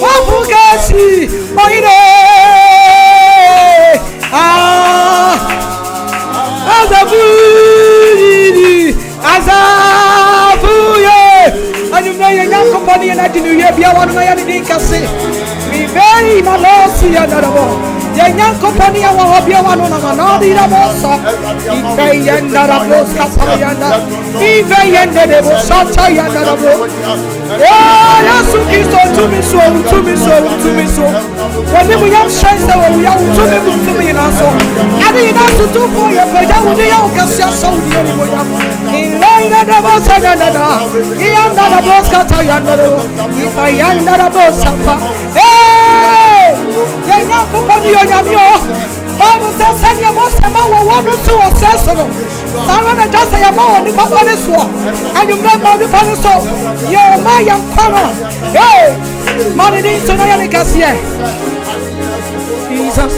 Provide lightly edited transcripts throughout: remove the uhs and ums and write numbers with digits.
Wafukasi Oine Ah Azafuyiri Azafuye Anwummerɛ yɛ Nyankopɔn ne yɛn adi no wie bia wɔn na yɛ ne din kɛse Mibei malosi yɛ narabo Yɛ Nyankopɔn ne yɛn wɔ hɔ bia wɔn na ma na ɔde yɛ bɔ sa Ife yɛ narabo sasa yɛ na Ife yɛ narabo sasa yɛ narabo Yesu Kristo tumi so, tumi so, tumi so. Wɔne mu yam hyɛn sɛ wɔwia wo tumi mu tumi nyinaa so. Ade nyinaa so tumfoɔ yɛ pagya wo de yɛ wo kɛse asɔ wo deɛ mu yam. Nlɛnga da bo sa na na na. Iyanda da bo skata yanda do. Ifa yanda da bo safa. Ee! Yɛ Nyankopɔn yɛ Onyame o. Bible sɛ sɛdeɛ Mose ma wɔwɔ no so wɔ sɛ so no. Saa ara na ɛtwa sɛ yɛma wɔ nipa ba no soɔ. Anwummerɛ ma onipa no so. Yɛ ɔma yɛn nkwa no. Hey! Ma ne din so na yɛ ne kɛseɛ. Jesus.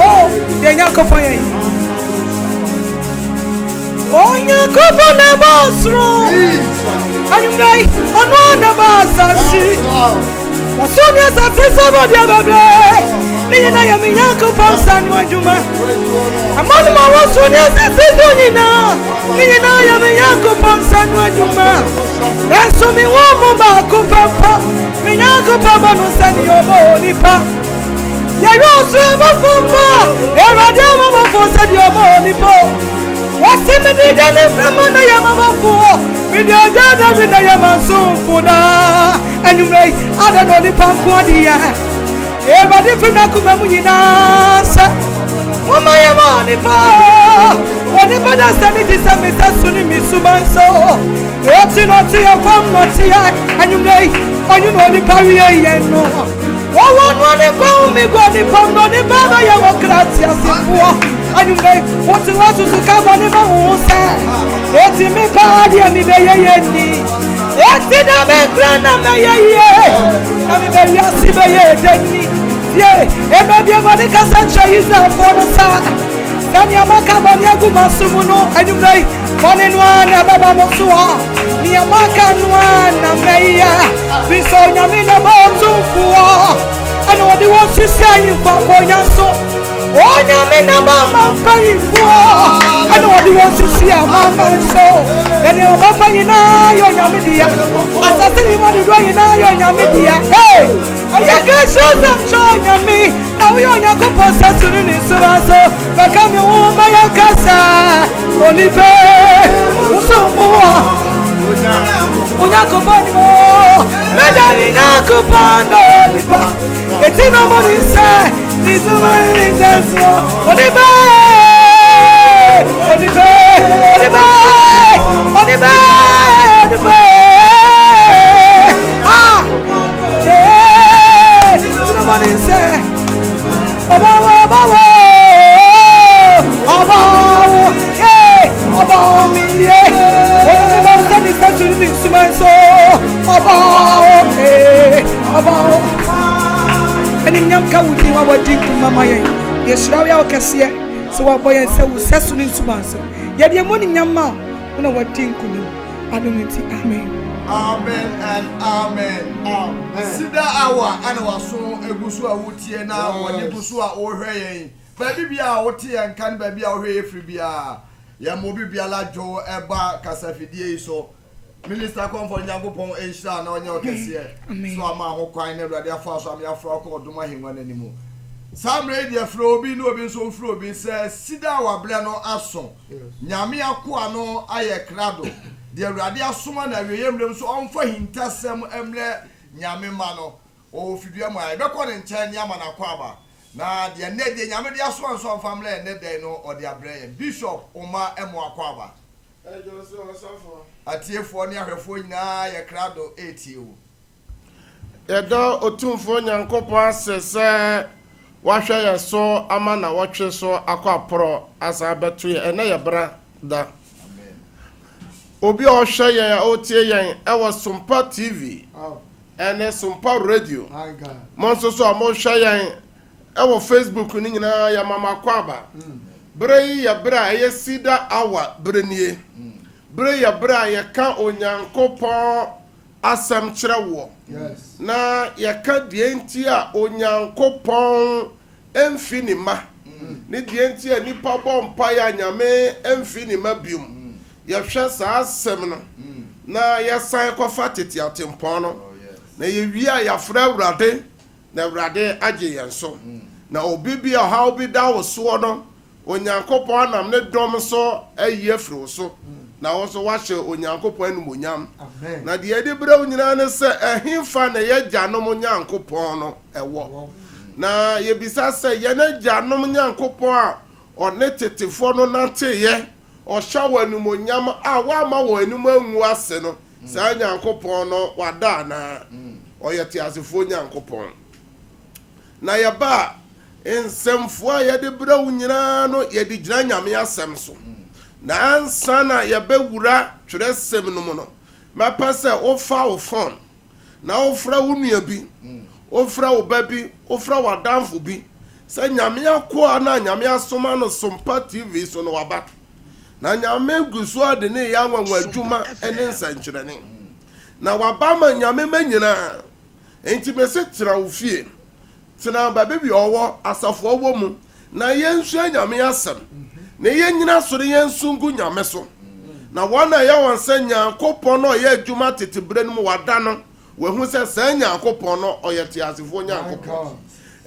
Oh, yɛn Nyankopɔn yɛn. Onyankopɔn na ɛbɔ ɔsoro. Anwummerɛ yi, ɔno na ɛbɔ asase. Ɔsoro ne asase so abɔdeɛ bebree. Ne nyinaa yɛ me Nyankopɔn nsa ano adwuma. Aman mu a wɔ soro ne asase so nyinaa, ne nyinaa yɛ me Nyankopɔn nsa ano adwuma. Nanso me wɔ mu baako pɛ mpo, me Nyankopɔn bɔ no sɛ nea ɔbɔ onipa. Yɛyɛ ɔsoro abɔfo mpo a, Awurade amabɔfo sɛ deɛ ɔbɔ onipa o. Wɔse mede gya ne mframa na yɛ m'abɔfoɔ, mede ogya da bi na yɛ m'asomfo daa. Anwummerɛ yi, adɛn na onipa nko ade yɛ? Awurade firi n'akoma mu nyinaa sɛ, Momma yɛmmɔ onipa onipa da sɛ ne te sɛ me sɛ so ne me suban so. Ɔte na ɔte yɛ fam na ɔte yɛ anwummerɛ yi, ɔnye na onipa wie yɛn no. Wɔwɔ no ne kwan ho me gu onipa mu na onipa bɛyɛ wɔ kra teasefoɔ. Anwummerɛ yi, wote hɔ susu ka bɔne ma wo ho sɛ, Eti me paa deɛ mebɛyɛ yɛ ni. Eti na me nkra na mɛyɛ yie, na me bɛ wiase bɛyɛ dɛ ni. Tie, ɛmɛ bi Awurade kasa kyerɛ Israelfoɔ no saa, sɛ nea maka bɔne agu mo aso mu no, anwummerɛ yi, bɔne no ara na ɛbɛba mo so a, nea maka no ara na mɛyɛ. Firi sɛ Onyame na ɛbɔ ɔtumfoɔ, ɛna ɔde wɔn sisi ahemfo akonnwa so. Onyame na mama mpanyinfoɔ ɛna ɔde wɔn sisi amanaman so. Ɛne ɔbɛfa nyinaa yɛ Onyame dea. Asase ne mu adedoɔ nyinaa yɛ Onyame dea. Hey! Ɛyɛ kɛse sɛm kyɛ Onyame na woyɛ Onyankopɔn sɛ soro ne nsoro so. Bɛka me ho ma yɛnkasa onipa wosomboa. Onyankopɔn ni mo mɛda ne Nyankopɔn na onipa. Eti na ɔmɔ ne nsa. Onipa onipa onipa onipa onipa ah ee ɔmɔ ne nsa ɔbɔwɔ ɔbɔwɔ ɔbɔwɔ ee ɔbɔwɔ mi yie onipa nsa ne nsa turu ne nsuma nso ɔbɔwɔ ee ɔbɔwɔ. Animuonyam nka wo din a wadi nkonim ama yɛn. Yɛhyira wo yɛ wo kɛseɛ sɛ woabɔ yɛn sɛ wo sɛso ne nsuman so. Yɛde emu animuonyam ma wo, wo na wadi nkonim. Adom nti, amen. Amen and amen. Sida hour ɛna waso egu so a wotie na wɔde gu so a wohwɛ yɛn. Baabi biara a wote yɛn nka ne baabi a wohwɛ yɛ firi biara, yɛn mo obi biara dwo ɛba kasafidie yi so. Minister Comfort Nyankopɔn nhyira na ɔnyɛ wo kɛseɛ so ama ho kwan na Awurade afa so ama yɛafra kɔ ɔdom ahengua no anim. Saa mmerɛ yi deɛ frɛ obi na obi nso mfrɛ obi sɛ sida a wabrɛ no aso. Nyame akoa no ayɛ krado. Deɛ Awurade asoma no awieɛ mmerɛ mu sɛ ɔmfa hintasɛm mmrɛ Nyame mma no, ɔwɔ fidua mu a yɛbɛkɔ ne nkyɛn ne ama no akwaaba. Na deɛ nnɛ deɛ Nyame de asoma no sɛ ɔmfa mmrɛ yɛn nnɛ da yi no ɔde abrɛ yɛn. Bishop Omah Ɛmoa Akwaaba. Atiefoɔ ne ahwɛfoɔ nyinaa yɛ krado retie wo. Yɛda Otumfoɔ Nyankopɔn ase sɛ wahwɛ yɛn so ama nawɔtwe so akɔ aporɔ asan abɛto yɛn. Ɛnnɛ yɛ bra da. Obi a ɔhwɛ yɛn a ɔretie yɛn ɛwɔ Sompa TV ɛne Sompa Radio. Mo nso so a mohwɛ yɛn Ɛwɔ Facebook no nyinaa yɛ ma m'akwaaba. Bere yi yɛ bere a ɛyɛ Cedar Hour bere nie. Bere yɛ bere a yɛka Onyankopɔn asɛm kyerɛ woɔ, na yɛka deɛ nti a Onyankopɔn mfi ne mma, ne deɛ nti a nnipa bɔ mpaeɛ a Nyame mfi ne mma biom. Yɛhwɛ saa asɛm no na yɛsan kɔfa tete atempɔn no, na yɛwie a yɛafrɛ Awurade na Awurade agye yɛn so. Na obi bi a ɔhaw bi da wo soɔ no, Onyankopɔn anam ne dɔm so ayi afiri wo so, na wo nso woahyɛ Onyankopɔn animuonyam. Na deɛ yɛde brɛ wo nyinaa ne sɛ, ɛhefa na yɛn agyanom Nyankopɔn no wɔ? Na yɛbisa sɛ, yɛn agyanom Nyankopɔn a ɔne tetefoɔ no nanteeɛ, ɔhyɛ wɔn animuonyam a wamma wɔn anim angu ase no, saa Nyankopɔn no wada anaa? Ɔyɛ teasefoɔ Nyankopɔn. Na yɛba a, nsɛmfua a yɛde brɛ wo nyinaa no, yɛde gyina Nyame asɛm so. Na ansa na yɛbɛwura twerɛsɛm no mu no, mɛpɛ sɛ wofa wo fon na wofrɛ wo nua bi, wofrɛ wo ba bi, wofrɛ w'adamfo bi sɛ Nyame akoa no a Nyame asoma no Sompa TV so no waba. Na Nyame gu so ara de ne reyɛ anwanwa adwuma ne nsɛnkyerɛnne. Na waba ama Nyame mma nyinaa. Enti mese tena wo fie, tena baabi bi a ɔwɔ, asafo a ɔwɔ mu, na yɛnsua Nyame asɛm, na yɛnyina so na yɛnsu ngu Nyame so. Na wɔn a ɛyɛ wɔn sɛ Nyankopɔn no a ɔyɛ adwuma tete berɛ no mu wada no, wɔahu sɛ saa Nyankopɔn no ɔyɛ teasefoɔ Nyankopɔn.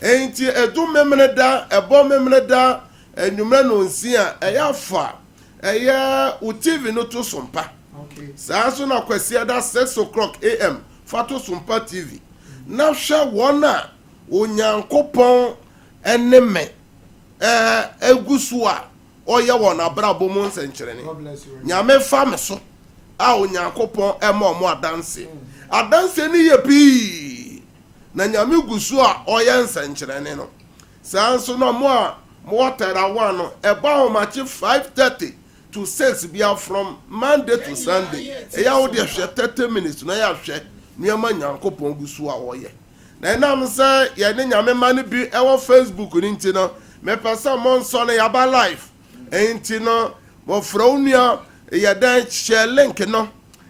Enti ɛdu Memeneda, ɛbɔ Memeneda anwummerɛ nnɔnsia a, ɛyɛ afa ɛyɛ wo TV no to sompa. Saa nso na Kwasiada 6 o'clock AM fa to Sompa TV na hwɛ wɔn a Onyankopɔn ne me gu so a ɔyɛ wɔn abrabɔ mu nsɛnkyerɛnne. Nyame fa me so a Onyankopɔn ma wɔn adanseɛ. Adanseɛ no yɛ pii na Nyame gu so a ɔyɛ nsɛnkyerɛnne no. Saa nso na mo a mowɔ Terawan no, ɛbɔ ahomakye 5:30 to 6 bia from Monday to Sunday. Ɛyɛ a wo deɛ hwɛ 30 minutes na yɛ ahwɛ nneɛma Nyankopɔn gu so a ɔyɛ. Na ɛnam sɛ yɛne Nyame mma no bi ɛwɔ Facebook no nti no, mepɛ sɛ mo nsɔ no yɛaba live. Enti no, wɔfrɛ wo nua yɛ dɛn share link no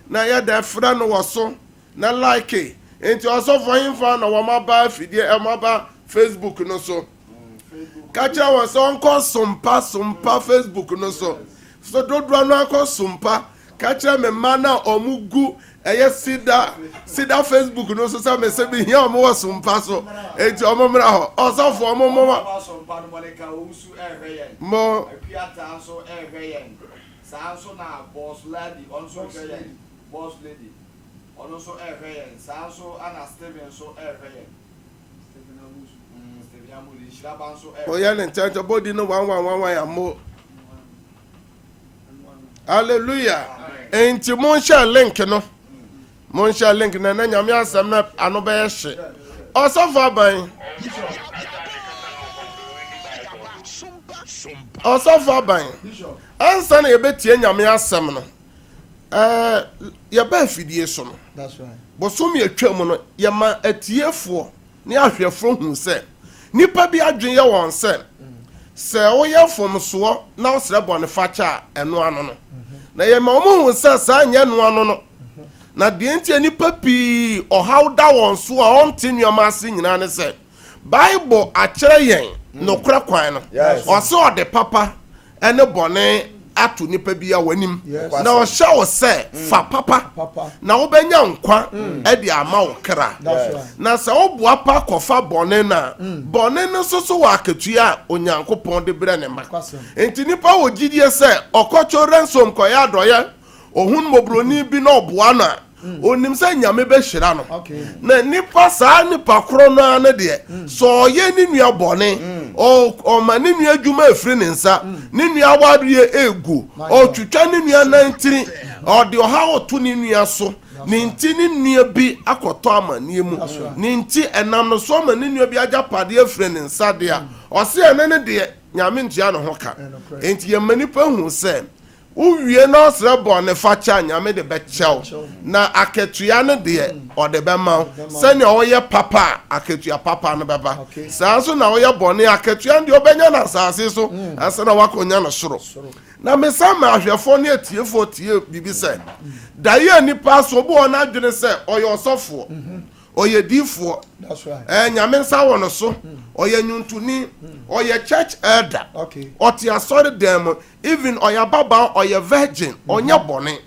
na yɛ dɛn frɛ no wɔ so na like. Enti ɔsɔfo hefa na wɔn aba afidie wɔn aba Facebook no so? Ka kyerɛ wɔn sɛ wɔnkɔ Sompa Sompa Facebook no so. So dodoɔ no akɔ Sompa. Ka kyerɛ me mma no a wɔn gu ɛyɛ sida sida Facebook no so sɛ me sɛ mehia wɔn wɔ Sompa so. Enti wɔn mmra hɔ. Ɔsɔfo wɔn mo Sompa no Monica Owusu ɛrehwɛ yɛn. Mo. Akuata nso ɛrehwɛ yɛn. Saa nso na Boss Lady ɔnso rehwɛ yɛn. Boss Lady ɔno nso ɛrehwɛ yɛn. Saa nso na Steven nso ɛrehwɛ yɛn. Ɔyɛ ne ntɛntɛ bɔ di no one one one one ammo. Hallelujah. Enti monhyɛ link no. Monhyɛ link no na nyame asɛm no ano bɛyɛ hye. Ɔsɔfo aban. Ɔsɔfo aban. Ansa na yɛbɛtie nyame asɛm no. Ɛɛ yɛba afidie so no. Bosome atwa mu no yɛma atiefoɔ ne ahwɛfoɔ hu sɛ nnipa bi adwene yɛ wɔn sɛ, sɛ woyɛ mfomsoɔ na wosrɛ bɔnefakyɛ a, ɛno ano no. Na yɛma wɔn hu sɛ saa nyɛ ɛno ano no. Na deɛ nti a nnipa pii ɔhaw da wɔn so a wɔnte nneɛma ase nyinaa ne sɛ, Bible akyerɛ yɛn nokorɛ kwan no. Ɔse ɔde papa ne bɔne ato nipa bi a w'anim na ɔhyɛ wo sɛ mm. fa papa na wobɛnya nkwa mm. de ama wo kra na sɛ woboa pa kɔfa bɔne no a mm. bɔne no nso so wɔ akatua a Onyankopɔn de brɛ ne ma nti nipa wɔ gyidie sɛ ɔkɔtwo ransom kɔyɛ adɔyɛ Ohun mmɔborɔni bi na ɔboa no a, onim sɛ Nyame bɛhyira no. Na nipa saa nipa korɔ no ara no deɛ, sɛ ɔyɛ ne nua bɔne, ɔma ne nua adwuma efiri ne nsa, ne nua awareɛ egu, ɔtwitwa ne nua nantiri, ɔde ɔhaw to ne nua so, ne nti ne nua bi akɔtɔ amaneɛ mu, ne nti ɛnam no so ama ne nua bi agyapadeɛ afiri ne nsa deɛ a, ɔse ɛno ne deɛ Nyame ntua ne ho ka. Enti yɛma nipa hu sɛ. Wowie na ɔsrɛ bɔnefakyɛ a, Nyame de bɛkyɛ wo, na akatua no deɛ, ɔde bɛma wo. Sɛnea woyɛ papa a, akatua papa no bɛba. Saa nso na woyɛ bɔne a, akatua no deɛ wobɛnya no asase so ansa na woakɔnya no soro. Na mesan ma ahwɛfoɔ ne atiefoɔ tie biribi sɛ, daeɛ a nnipa aso, obi wɔ hɔ n'adwene sɛ ɔyɛ ɔsɔfoɔ, ɔyɛ diifoɔ, ɛɛ Nyame nsa wɔ no so, ɔyɛ nnwontoni, ɔyɛ church elder, ɔte asɔre dan mu, Even ɔyɛ ababaa ɔyɛ virgin ɔnyɛ bɔne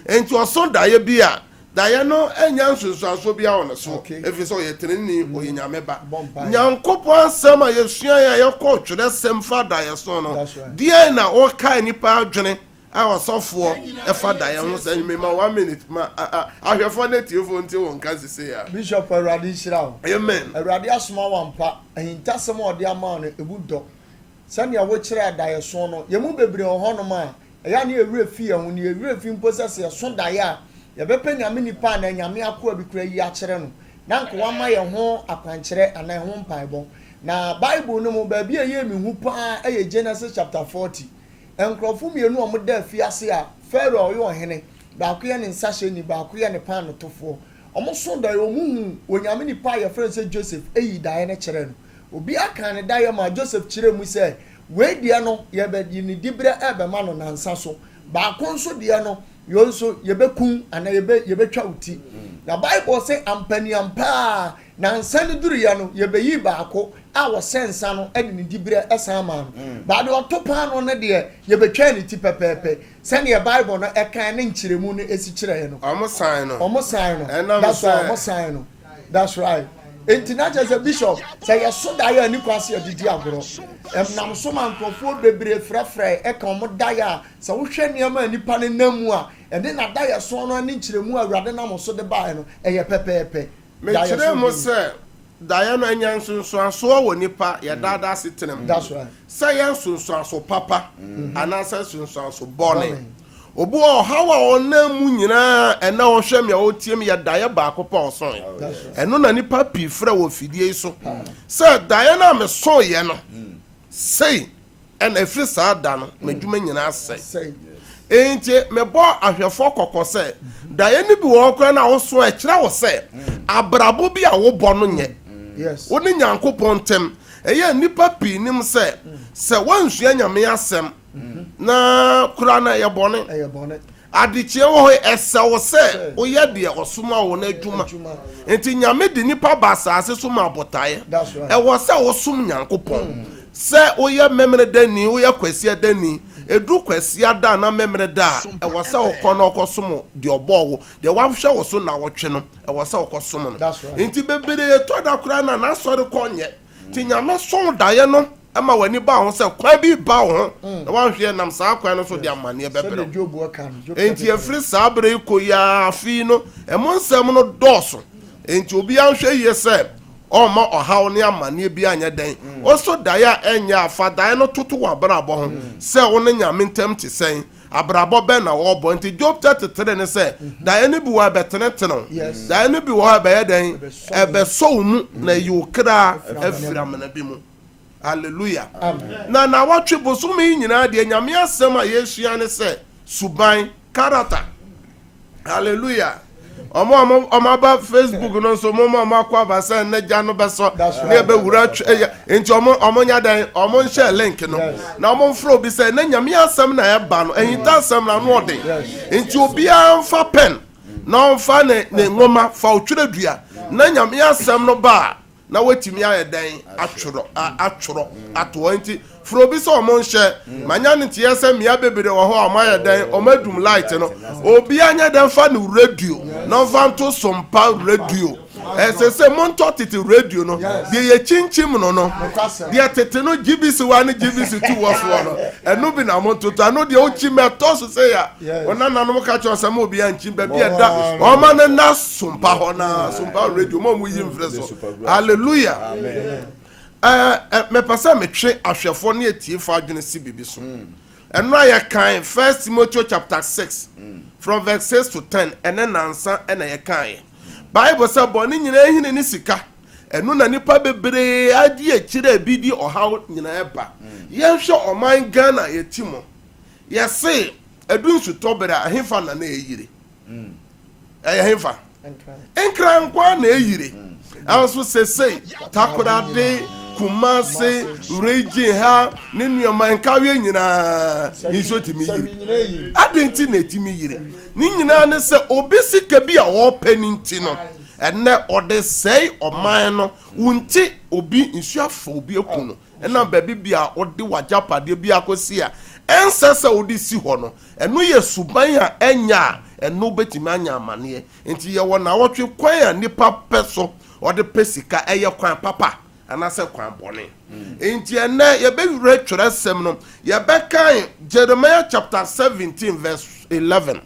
nti ɔso daeɛ bi a daeɛ no nya nsunsuansoɔ biara wɔ ne so ɛfiri sɛ ɔyɛ teneneni ɔyɛ Nyame ba. Nyankopɔn asɛm a yɛsuaeɛ a yɛkɔɔ twerɛsɛm fa daeɛso no deɛn na wokae nipa adwene a ɔsɔfoɔ ɛfa daeɛ ho sɛ mema one minute ma ahwɛfoɔ ne atiefoɔ ntie wo nka sesei a. Bishop Awurade nhyira wo. Amen. Awurade asoma wo ampa. Ahintasɛm a ɔde ama wo no ɛmu dɔ. Sɛnea wokyerɛɛ adaeɛso no, yɛn mu bebree wɔ hɔnom a, ɛyɛ a na yɛn werɛ fi yɛn ho, na yɛn werɛ fi mpo sɛ sɛ yɛso daeɛ a, yɛbɛpɛ Nyame nipa anaa Nyame akoa bi koraa ayi akyerɛ no, na anka wama yɛn ho akwankyerɛ anaa ɛho mpaebɔ. Na Bible no mu, baabi a ɛyɛɛ me hu pa ara yɛ Genesis chapter 40. Nkurɔfo mmienu a wɔda afiase a Farao a ɔyɛ ɔhene, baako yɛ ne nsahyɛni, baako yɛ ne paanotofoɔ. Wɔso daeɛ, wɔhuu Onyame nipa a yɛfrɛ no sɛ Joseph yii daeɛ no kyerɛɛ no. Obiara kaa ne daeɛ maa Joseph kyerɛɛ mu sɛ, Wei deɛ no, yɛbɛde ne diberɛ rebɛma no nnansa so. Baako nso deɛ no, wei nso, yɛbɛku wo anaa yɛbɛ, yɛbɛtwa wo ti. Na Bible se, ampaniampa ara, nnansa no duruiɛ no, yɛbɛyii baako a ɔsɛ nsa no de ne diberɛ san maa no. But deɛ ɔto paanoo no deɛ, yɛbɛtwaa ne ti pɛpɛɛpɛ, sɛdeɛ Bible no kae ne nkyerɛmu no si kyerɛeɛ no. Wɔsan no. Wɔsan no. Ɛnam That's right, sɛ. wɔsan no. That's right. Enti na kyerɛ sɛ bishop sɛ yɛso daeɛ a ni kwan sɛ yɛde di agorɔ. Ɛnam so ma nkurɔfoɔ bebree frɛfrɛ ɛka wɔn daeɛ a sɛ wohwɛ nneɛma a nipa no nam mu a ɛne n'adaeɛso no ne nkyerɛmu a Awurade nam so de baeɛ no ɛyɛ pɛpɛɛpɛ. Mekyerɛɛ mo sɛ daeɛ no anya nsunsuansoɔ wɔ nipa yɛ daa daa asetena mu. That's right. Sɛ ɛyɛ nsunsuanso papa anaasɛ nsunsuanso bɔne. Obi wɔ ɔhaw a ɔnam mu nyinaa ɛnɛ ɔhwɛ me a ɔtie me yɛ daeɛ baako pɛ a ɔsoeɛ. Ɛno na nnipa pii frɛ wɔ fidie yi so sɛ daeɛ no a mesoeɛ no sei ɛna ɛfiri saa da no m'adwuma nyinaa sɛe. Enti mebɔ ahwɛfoɔ kɔkɔ sɛ daeɛ no bi wɔ hɔ koraa no a woso a ɛkyerɛ wo sɛ abrabɔ bi a wobɔ no nyɛ wo ne Nyankopɔn ntam. Ɛyɛ nnipa pii nim sɛ sɛ woansua Nyame asɛm na kura no ɛyɛ bɔne. Ɛyɛ bɔne. Adekyeɛ wɔ hɔ yi, ɛsɛ wo sɛ woyɛ deɛ ɔsoma wo no adwuma. Nti Nyame de nipa ba asase so ma botaeɛ. Ɛwɔ sɛ wosom Nyankopɔn. Sɛ woyɛ Memenedani, woyɛ Kwasiadani, ɛduru Kwasiada anaa Memeneda a, ɛwɔ sɛ wokɔ na wokɔsom deɛ ɔbɔɔ wo, deɛ wahwɛ wo so nnawɔtwe no, ɛwɔ sɛ wokɔsom no. Nti bebree tɔ da koraa no a, n'asɔre kɔ nyɛ. Nti Nyame so wo daeɛ no ma w'ani ba ho sɛ kwan bi reba wo ho mm. na woanhwɛ nam saa kwan no so de amanneɛ bɛbrɛ wo. Enti ɛfiri saa berɛ yi kɔ yi ara afei no ɛmo nsɛm no dɔɔso. Enti obiara nhwɛ yie sɛ ɔmma ɔhaw ne amanneɛ bi anyɛ dɛn. Mm. Wo so daeɛ a ɛnyɛ a fa daeɛ no toto w'abrabɔ ho mm. sɛ wo ne Nyame ntam te sɛn. Abrabɔ bɛn na wɔrebɔ? Nti Job 33 ne sɛ, daeɛ no bi wɔ hɔ a ɛbɛtenetene wo. Daeɛ no bi wɔ hɔ a ɛbɛyɛ dɛn? Ɛbɛsɔ wo mu na ayi wo kra afiri amena bi mu. Hallelujah. Na nawɔtwe bosome yi nyinaa deɛ Nyame asɛm a yɛresua ne sɛ suban, character. Hallelujah. Ɔmo a ɔmo aba Facebook no nso mo ma ɔmo akɔ aba sɛ nnɛ gya no bɛsɔ ne ɛbɛwura twɛ nti ɔmo ɔmo nya dɛn ɔmo nhyɛ link no na ɔmo mfrɛ obi sɛ nnɛ Nyame asɛm na ɛba no ahinta asɛm na ano ɔden nti obiara mfa pen na ɔmfa ne ne nwoma fa otwerɛ dua na Nyame asɛm no ba a na watumi ayɛ dɛn atwerɛ atwerɛ ato hɔ nti frɛ obi sɛ ɔmo nhyɛ manya ne teɛ sɛ mmea bebree wɔ hɔ a ɔmo ayɛ dɛn ɔmo adum light no obi anyɛ dɛn fa ne radio na ɔmfa nto sompa radio ɛsɛ sɛ montɔ tete radio no deɛ yɛkyinkyim no no deɛ tete no gbc wa ne gbc tu wɔ soɔ no ɛno bi na montoto ɛno deɛ wokyim ɛtɔ so sɛ ya ɔnananom ka kyerɛ sɛ ma obi ankyim baabi ɛda ɔma no na sompa hɔ na sompa radio ma ɔmo yi mfrɛ so hallelujah ɛɛ mepɛ sɛ metwe ahwɛfoɔ ne atiefoɔ adwene si biribi so mm. ɛno a yɛkan first timothy chapter 6 mm. from verse 6 to 10 ɛne nansa ɛna yɛkaeɛ bible sɛ bɔne nyinaa hini ne sika ɛno na nipa bebree adi akyire a ebi di ɔhaw nyinaa ba mm. yɛnhwɛ ɔman ghana yɛti mu yɛse. Ɛdu nsutɔ bere a, ɛhefa na na ɛyire? Ɛyɛ hefa? Nkran nko ara na ɛyire. Nanso sesei, Takoradi, Kumasi, region ha ne nneɛma nkaweɛ nyinaa nsuo tumi yiri. Adɛn nti na ɛtumi yiri? Ne nyinaa ne sɛ obi sika bi a ɔrepɛ no nti no, ɛnnɛ ɔde sɛe ɔman no. Wo nti obi nsuo afa obi aku no. Ɛnam baabi bi a wode w'agyapadeɛ bi akɔsi a ɛnsɛ sɛ wode si hɔ no, ɛno yɛ suban a ɛnyɛ a ɛno wobɛtumi anya amaneɛ. Nti yɛwɔ nnawɔtwe kwan a nipa pɛ so ɔde pɛ sika, ɛyɛ kwan papa anaasɛ kwan bɔne. Nti ɛnnɛ yɛbɛwura twerɛsɛm no, yɛbɛkan Jeremiah chapter 17 verse 11.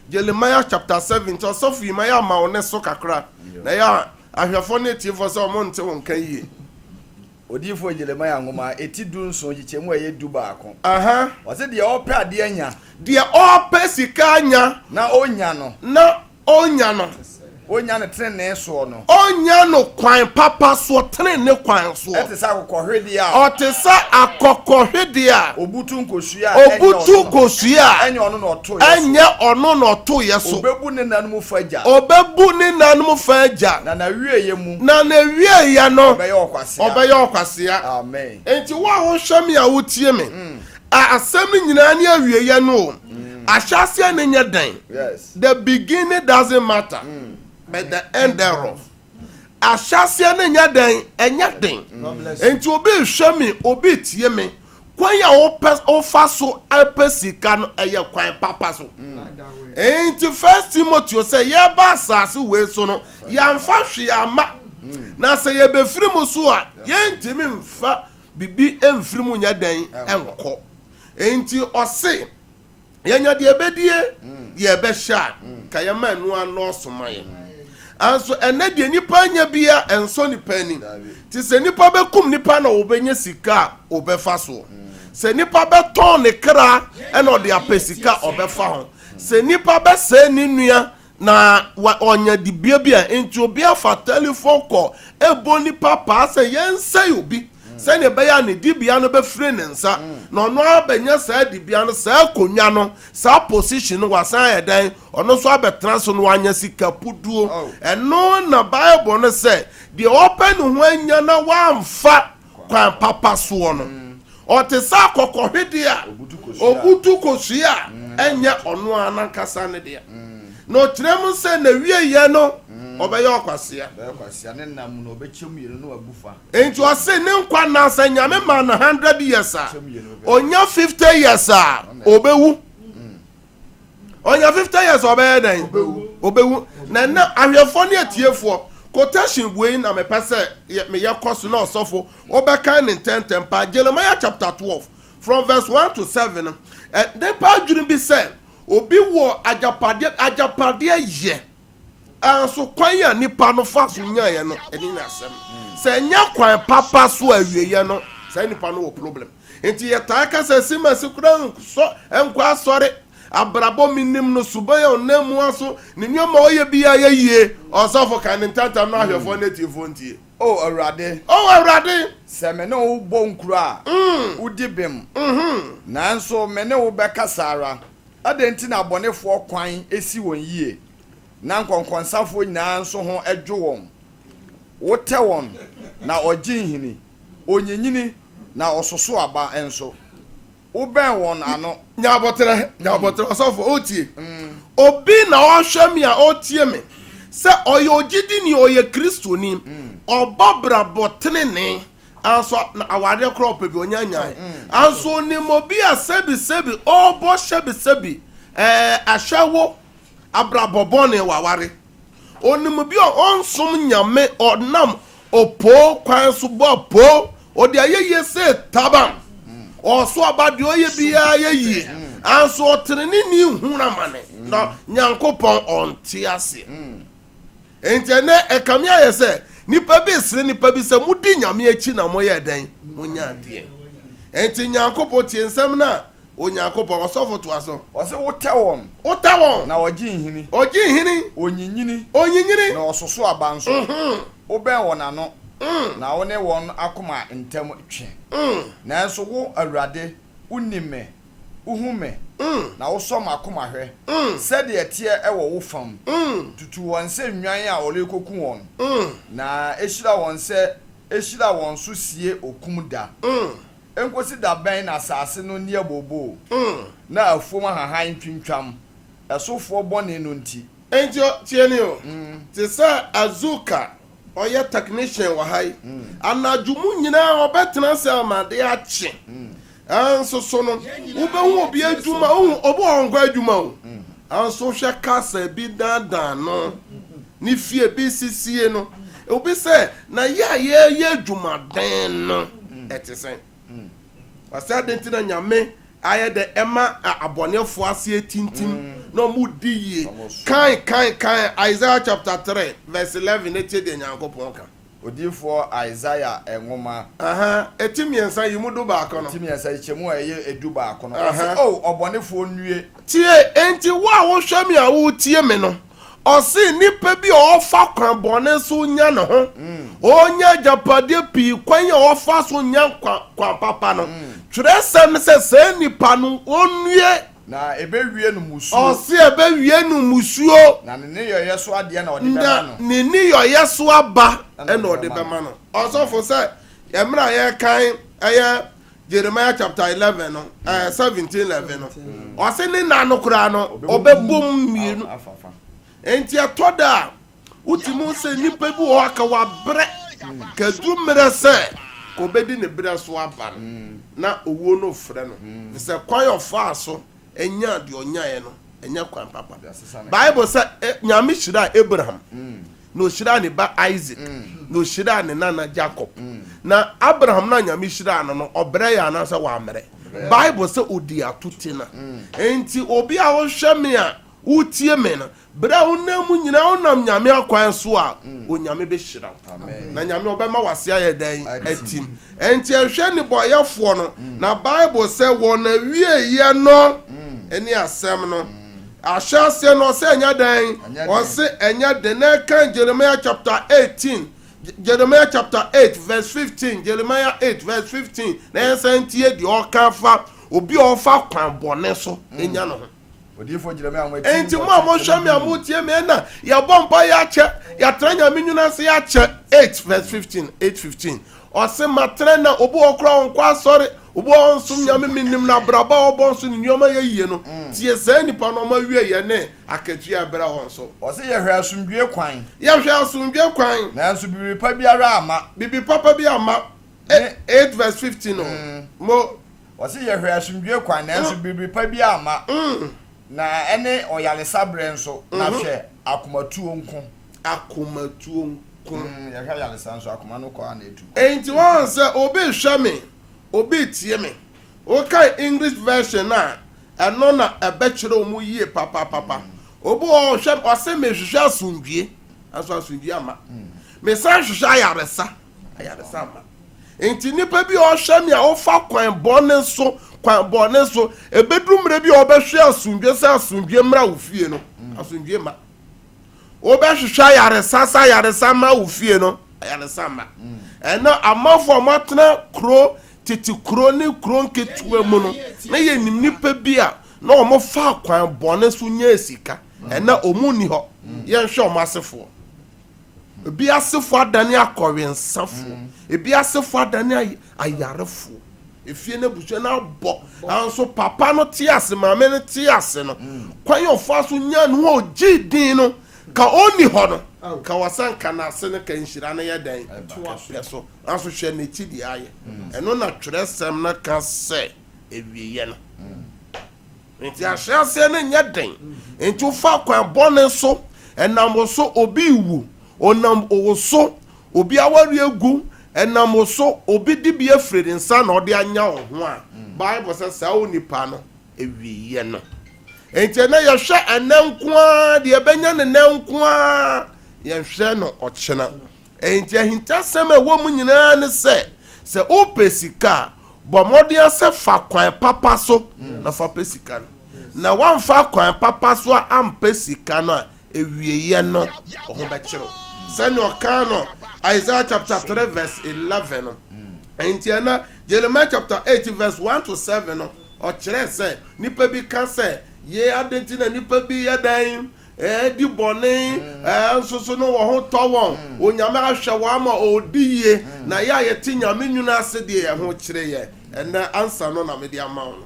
Jeremiah chapter 17, ɔsɔfo yi ma yɛ ama wo ne so kakra na yɛ a ahwɛfoɔ ne atiefoɔ sɛ wɔn nte wo nka yie. Odiyifoɔ Jeremiah nwoma, eti dunson, nkyekyɛmu a ɛyɛ dubaako. Ɔse deɛ ɔrepɛ adeɛ anya. Deɛ ɔrepɛ sika anya. Na ɔnnya no. Na ɔnnya no. Ɔnnya no tenenee soɔ no. Ɔnnya no kwan papa soɔ, tenenee kwan soɔ. Ɛte sɛ akokɔhwedeɛ a. Ɔte sɛ akokɔhwedeɛ a. Ɔbutu nkosua a ɛnyɛ ɔno. Ɔbutu nkosua a. Ɛnyɛ ɔno na ɔtoeɛ so. Ɛnyɛ ɔno na ɔtoeɛ so. Ɔbɛbu ne nna no mu fa gya. Ɔbɛbu ne nna no mu fa gya. Na n'awieeɛ mu. Na n'awieeɛ no. Ɔbɛyɛ ɔkwasea. Ɔbɛyɛ ɔkwasea. Amen. Enti wo a wohwɛ me a wotie me. A asɛm no nyinaa ne awieeɛ no o. Ahyɛaseɛ no nyɛ dɛn. Yes. The beginning doesn't matter, but the end thereof. Ahyɛaseɛ no nyɛ dɛn, ɛnyɛ den. Enti obi rehwɛ me, obi retie me. Kwan a wopɛ wofa so pɛ sika no, ɛyɛ kwan papa so. Enti First Timoteo sɛ yɛba asase wei so no, yɛamfa hwee amma. Na sɛ yɛbɛfiri mu so a, yɛntumi mfa biribi mfiri mu nyɛ dɛn nkɔ. Enti ɔse yɛnya deɛ ɛbɛdie, deɛ ɛbɛhyɛ a, ka yɛma ɛno anɔɔso ma yɛn. Anso ɛnɛ deɛ nipa anya bia ɛnsɔ nipa ani. Nti sɛ nipa bɛkum nipa na ɔbɛnya sika a, ɔbɛfa soɔ. Sɛ nipa bɛtɔn ne kra ɛna ɔde apɛ sika a, ɔbɛfa ho. Sɛ nipa bɛsɛe ne nua Na wa ɔnya dibea bi a enti obi afa telefon kɔ ɛbɔ nipa paa sɛ yɛnsɛe obi sɛnea ɛbɛyɛ a ne dibea no bɛfiri ne nsa na ɔno ara bɛnya saa dibea no, saa akonnwa no, saa position no, wasan ayɛ dɛn? Ɔno nso abɛtena so na wanya sika puduo. Ɛno na Bible no sɛ deɛ ɔpɛ ne ho anya na wamfa kwan papa soɔ no, ɔte sɛ akɔkɔhwedeɛ a ɔbutu kosua a ɛnyɛ ɔno ara n'ankasa ne dea. Na ɔkyerɛ mu sɛ n'awieeɛ no, ɔbɛyɛ ɔkwasea. Enti ɔse ne nkwa nna sɛ Nyame ma no 100 years a, ɔnya 50 years a, ɔbɛwu. Ɔnya 50 years a ɔbɛyɛ dɛn? Ɔbɛwu. Na ɛnɛ ahwɛfoɔ ne atiefoɔ, quotation wei na mepɛ sɛ meyɛ kɔ so na ɔsɔfo wobɛkan ne ntɛntɛm paa. Jeremiah chapter 12 from verse 1 to 7 no, nnipa adwene bi sɛ obi wɔ agyapadeɛ, agyapadeɛ yɛ, nanso kwan a nipa no fa so nyaeɛ no, ɛne ne asɛm. Sɛ ɛnyɛ kwan papa so awieɛ no, saa nipa no wɔ problem. Nti yɛtaa ka sɛ simasi koraa nsɔ nkɔ asɔre, abrabɔ menim no, suban a ɔnam mu aso, ne nneɛma a ɔyɛ biara yɛ yie. Ɔsɔfo kan ne ntantam na ahwɛfoɔ ne atiefoɔ ntie. O Awurade. O Awurade. Sɛ me ne wo bɔ nkuro a, wodi bem, nanso me ne wo bɛkasa ara. Adɛn nti na abɔnefoɔ kwan si wɔn yie, na nkɔnkɔnsafoɔ nyinaa nso ho dwo wɔn? Wotɛ wɔn, na wɔgye nhini. Ɔnyinyini, na ɔsoso aba nso. Wobɛn wɔn ano. Nya aboterɛ, nya aboterɛ, ɔsɔfo, ɔretie. Obi na ɔhwɛ me a ɔretie me sɛ ɔyɛ ogyidini, ɔyɛ Kristoni, ɔbɔ brabɔ tenenee, anso na awareɛ koraa ɔpɛ bi ɔnya nyae. Anso onim obi a sɛbisɛbi ɔrebɔ sɛbisɛbi ɛɛ ahyɛwo abrabɔ bɔne waware. Onim bi a ɔnsom Nyame, ɔnam opoo kwan so bɔ apoo, ɔde ayɛyie see taban, ɔso aba deɛ ɔyɛ biara yɛ yie, anso ɔteneneni hunu amane, na Nyankopɔn ɔnte aseɛ. Enti ɛnɛ ɛkame ayɛ sɛ nipa bi resere nipa bi sɛ modi Nyame akyi na moyɛ dɛn? Monya adeɛ. Enti Nyankopɔn tie nsɛm no a Onyankopɔn, ɔsɔfo toa so. Ɔse wotɛ wɔn. Wotɛ wɔn. Na wɔgye nhini. Wɔgye nhini. Wɔnyinyini. Wɔnyinyini. Na wɔsoso aba nso. Wobɛn wɔn ano. Na wo ne wɔn akoma ntam twe. Nanso wo, Awurade, wonim me. Wohu me, na wosɔ m'akoma hwɛ, sɛdeɛ ɛteɛ wɔ wo fam. Tutu wɔn sɛ nnwan a wɔrekɔku wɔn, na hyira wɔn sɛ hyira wɔn so sie okum da. Ɛnkɔsi da bɛn na asase no nni abooboo, na afuom ahahan ntwintwam, ɛsofoɔ bɔne no nti? Enti tie me o, te sɛ Azuka ɔyɛ technician wɔ ha yi, anadwo mu nyinaa ɔbɛtena ase ama ade akye. Nso so no, wobɛhu obi adwuma, wohu obi wɔ ɔnkɔ adwuma o. Nso hwɛ kasa bi dandan no, ne fie bi sisie no. Obi sɛ, na yɛ a yɛyɛ adwumaden no, ɛte sɛn? Ɔsɛ adɛn nti na Nyame ayɛ dɛ ɛma abɔneɛfoɔ ase atintim na ɔmo di yie. Kan kan kan Isaiah chapter 3 verse 11 na tie deɛ Nyankopɔn ka. Odiyifoɔ Isaiah nwoma. Aha, eti mmiɛnsa yi mu dubaako no. Eti mmiɛnsa nkyɛmu a ɛyɛ edubaako no. Ɔse, O ɔbɔnefoɔ nnue! Tie, enti wo a wohwɛ me a woretie me no, Ɔse nipa bi a ɔfa kwan bɔne so nya ne ho, ɔnya agyapadeɛ pii kwan a ɔfa so nya kwan papa no, twerɛsɛm no sɛ saa nipa no ɔnnue. Na ɛbɛwie no mmusuo. Ɔse ɛbɛwie no mmusuo. Na ne nneyɔeɛ so adeɛ na ɔde bɛma no. Na ne nneyɔeɛ so aba na ɔde bɛma no. Ɔsɔfo sɛ mmerɛ a yɛrekan ɛyɛ Jeremiah chapter 11 no, eh, 17 11 no, ɔse ne nna no koraa no, ɔbɛbom mmienu. Enti ɛtɔ da a, wotumi sɛ nnipa bi wɔ hɔ aka wabrɛ, kadu mmerɛ sɛ kɔbɛdi ne berɛ so aba no, na owuo no frɛ no. Sɛ kwan ɔfaa so nyaa deɛ ɔnyaeɛ no, ɛnyɛ kwan papa. Bible sɛ Nyame hyiraa Abraham, na ɔhyiraa ne ba Isaac, na ɔhyiraa ne nana Jacob. Na Abraham no a Nyame hyiraa no no, ɔbrɛ yɛ anaasɛ wammrɛ? Bible sɛ ɔdi atotena. Enti obi a wohwɛ me a wotie me no, Berɛ a wonam mu nyinaa wonam Nyame akwan so a, Onyame bɛhyira wo. Na Nyame ɔbɛma w'ase ayɛ dɛn? Atim. Ɛnti ɛhwɛ nnebɔyɛfoɔ no, na Bible sɛ wɔn awieɛ no ne asɛm no. Ahyɛaseɛ no ɔsɛ ɛnyɛ dɛn? Ɔse ɛnyɛ den. Na ɛkan Jeremiah chapter 18, Jeremiah chapter 8 verse 15, Jeremiah 8 verse 15, na yɛnsan ntie deɛ ɔka fa obi a ɔfa kwan bɔne so nya no ho. Enti mo a mohwɛ me a motie me ɛna yɛbɔ mpa yɛakyɛ yɛatra Nyame nwunu ase yɛakyɛ 8 verse 15 8 15 ɔse matrɛ na obi wɔ kora ɔnkɔ asɔre obi wɔ ɔnsom Nyame menim na abrabɔ a ɔbɔ nso ne nneɛma yɛ yie no mm. tie saa nipa no ɔma wie yɛ ne akatua ɛbrɛ wɔn so. Ɔse yɛhwɛ asomdwie kwan. Yɛhwɛ asomdwie kwan. Nanso biribi pa biara amma. Biribi papa bi amma. 8 verse 15 no. Mm. Mo Ɔse yɛhwɛ asomdwoe kwan nanso biribi pa biara amma, na ɛne ɔyaresa berɛ nso, na hwɛ, akomatuo nko. Akomatuo nko. Yɛhwɛ ayaresa nso, akoma no kɔ ara na ɛtu. Enti woahu sɛ obi rehwɛ me, obi retie me. Wokan English version no a, ɛno na ɛbɛkyerɛ wo mu yie papapapa. Obi wɔ hɔ ɔhwɛ me, ɔse mehwehwɛ asomdwoe, nanso asomdwoe amma. Mesan hwehwɛ ayaresa, ayaresa amma. Nti nipa bi a ɔhwɛ me a ɔfa kwan bɔne so, kwan bɔne so, ebeduru mmerɛ bi a ɔbɛhwɛ asomdwe sɛ asomdwe mmra wo fie no, asomdwe mma. Wobɛhwehwɛ ayaresa sɛ ayaresa mma wo fie no, ayaresa mma. Ɛnna amanfo a wɔatena kuro, tete kuro ne kuro nketewa mu no, na yɛnim nipa bi a na wɔfa kwan bɔne so nya sika. Ɛnna wɔn nni hɔ. Yɛnhwɛ wɔn asefoɔ. Ebi asefo adane akɔwensafoɔ. Mm. Ebi asefo adane ayarefoɔ. Efie no abusua no abɔ. Nanso papa no te ase, maame no te ase no, mm. kwan a ɔfa so nya no a ɔgye din no, ka ɔnni hɔ no, ka wɔsɛ nka n'ase no ka nhyira no yɛ dɛn? Ɛpɛ so. Nanso hwɛ n'akyi deɛ ayɛ. Mm. Ɛno na twerɛsɛm no ka sɛ awieɛ no. Enti ahyɛaseɛ no nyɛ den. Enti wofa kwan bɔne so, ɛnam wo so obi rewu, ɔnam wo so obi awareɛ agu, ɛnam wo so obi dibea firi ne nsa na ɔde anya wo ho a, Bible sɛ saa onipa no awieɛ no. Enti ɛnɛ yɛhwɛ ɛnɛ nko ara, deɛ ɛbɛnya ne nɛ nko ara, yɛnhwɛ no ɔkyena. Enti ahintasɛm a ɛwɔ mu nyinaa ne sɛ, sɛ wopɛ sika a, bɔ mmɔden ara sɛ fa kwan papa so na fa pɛ sika no. Na woamfa kwan papa so ampɛ sika no a, awieeɛ no, wo ho bɛkyere wo. Sɛnea ɔkaa no Isaiah chapter 3 verse 11 no. Enti ɛna Jeremiah chapter 8 verse 1 to 7 no, Ɔkyerɛɛ sɛ nnipa bi ka sɛ, Yei adɛn nti na nnipa bi yɛ dɛn? Ɛɛ di bɔne, ɛɛ nso so no wɔn ho tɔ wɔn. Onyame ahwɛ wɔn ama wɔredi yie, na yɛ a yɛte Nyame nwunu ase deɛ yɛn ho kyere yɛn. Ɛnnɛ ansa no na mede ama wo no.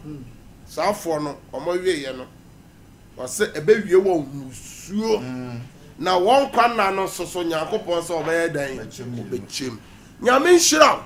Saa foɔ no, wɔn awieɛ no, Ɔse ɛbɛwie wɔn mmusuo, na wɔn nkwa nna no nso so Nyankopɔn sɛ ɔbɛyɛ dɛn? Ɔbɛkyɛm. Nyame nhyira wo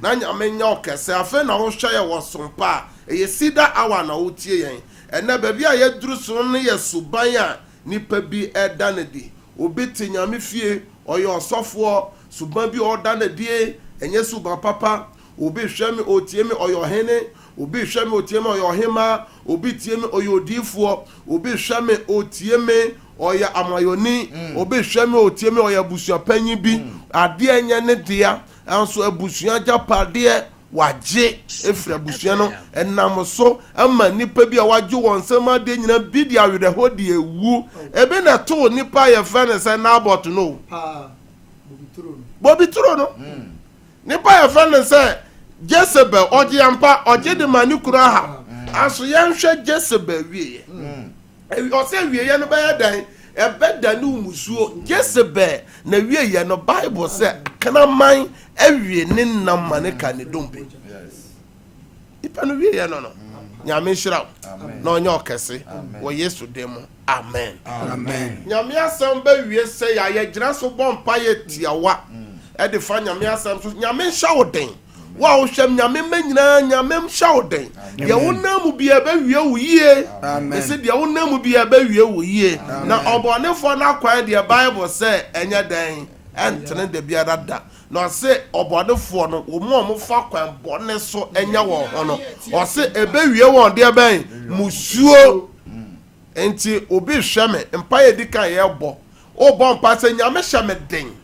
na Nyame nyɛ wo kɛse. Afei na wohwɛ yɛ wɔ sompa a ɛyɛ Cedar Hour na wotie yɛn. Ɛnɛ baabi a yɛaduru so no yɛ suban a nipa bi ɛda no adi. Obi te Nyame fie, ɔyɛ ɔsɔfoɔ, suban bi a ɔda no adie ɛnyɛ suban papa. Obi hwɛ me, ɔtie me, ɔyɛ ɔhene. Obi hwɛ me, ɔtie me, ɔyɛ ɔhemmaa. Obi tie me, ɔyɛ odiyifoɔ. Obi hwɛ me, ɔtie me, ɔyɛ amayɔni. Obi hwɛ me, ɔtie me, ɔyɛ abusuapanyin bi. Adeɛ nyɛ ne dea, nanso abusua agyapadeɛ wagye afiri abusua no. Ɛnam so ma nnipa bi a wagye wɔn nsam adeɛ nyinaa bi de awerɛhoɔ de awu. Ebi na ɛtoo nipa a yɛfrɛ no sɛ Nabot no o. Bobituro no. Nipa a yɛfrɛ no sɛ Jezebel, ɔgye ampa, ɔgye de ma ne kunu Ahab. Aso yɛnhwɛ Jezebel wieɛ. Ɔsɛ wieɛ no bɛyɛ dɛn? Ɛbɛda ne mmusuo. Jezebel na wieɛ no, Bible sɛ kraman awie ne nam ma ne ka ne dompe. Nipa no wieɛ no no, Nyame nhyira wo na ɔnyɛ ɔkɛse wɔ Yesu din mu. Amen. Amen. Nyame asɛm bɛwie sɛ yɛ a yɛgyina so bɔ mpaeɛ tiawa ɛde fa Nyame asɛm so. Nyame nhyɛ wo den. Wo a wohwɛ m Nyame mma nyinaa Nyame nhyɛ wo den. Deɛ wonam mu biara ɛbɛwie wo yie. Mese deɛ wonam mu biara ɛbɛwie wo yie. Na ɔbɔnefoɔ no akwan deɛ Bible sɛ ɛnyɛ dɛn ɛntene da biara da. Na ɔse ɔbɔnefoɔ no, wɔn a wɔfa kwan bɔne so nya wɔn ho no, ɔse ɛbɛwie wɔn deɛ bɛn? Musuo. Nti obi hwɛ me, mpaeɛ di kan yɛbɔ, wobɔ mpaeɛ sɛ Nyame hyɛ me den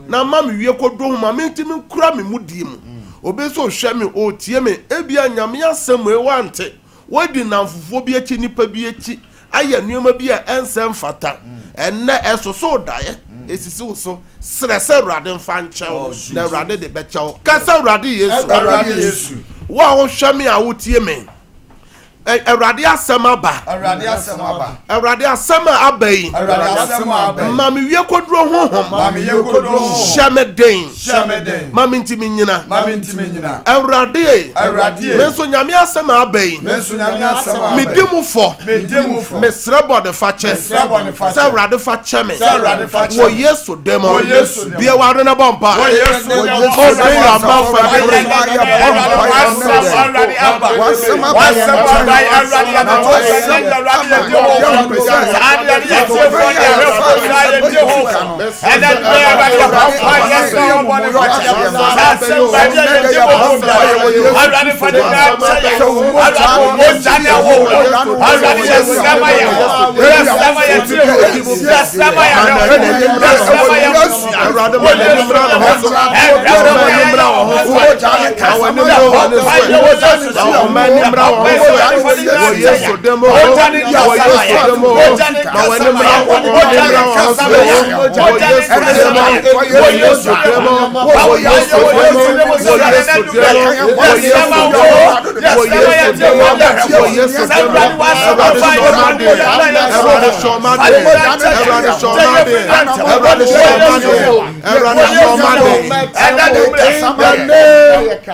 na ma me wie kɔduro ho ma mentumi nkura me mudie mu. Obi nso hwɛ me, ɔretie me, ebia Nyame asɛm wei wante, Woadi nnamfofoɔ bi akyi, nnipa bi akyi, ayɛ nneɛma bi a ɛnsɛ mfata. Ɛnnɛ, ɛsoso wo daeɛ, ɛsisi wo so. Srɛ sɛ Awurade mfa nkyɛ wo, na Awurade de bɛkyɛ wo. Ka sɛ, Awurade Yesu, Awurade Yesu, wo a wohwɛ me a wotie me, Awurade asɛm aba. Awurade asɛm aba. Awurade asɛm a aba yi. Awurade asɛm a aba yi. Ma me wie koduro honhom. Ma me wie koduro honhom. Hyɛ me den. Hyɛ me den. Ma me ntumi nyina. Ma me ntumi nyina. Awurade e. Awurade e. Me nso Nyame asɛm a aba yi. Me nso Nyame asɛm a aba yi. Medi mu fɔ. Medi mu fɔ. Mesrɛ bɔne fakyɛ. Mesrɛ bɔne fakyɛ. Sɛ Awurade fa kyɛ me. Sɛ Awurade fa kyɛ me. Wɔ Yesu din mu. Wɔ Yesu din mu. Bue w'ano na bɔ mpa. Wɔ Yesu din mu. Open your mouth and pray.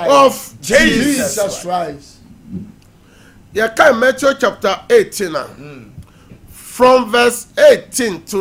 Of Jesus Christ. Yɛkae Matthew chapter 18 a, from verse 18 to.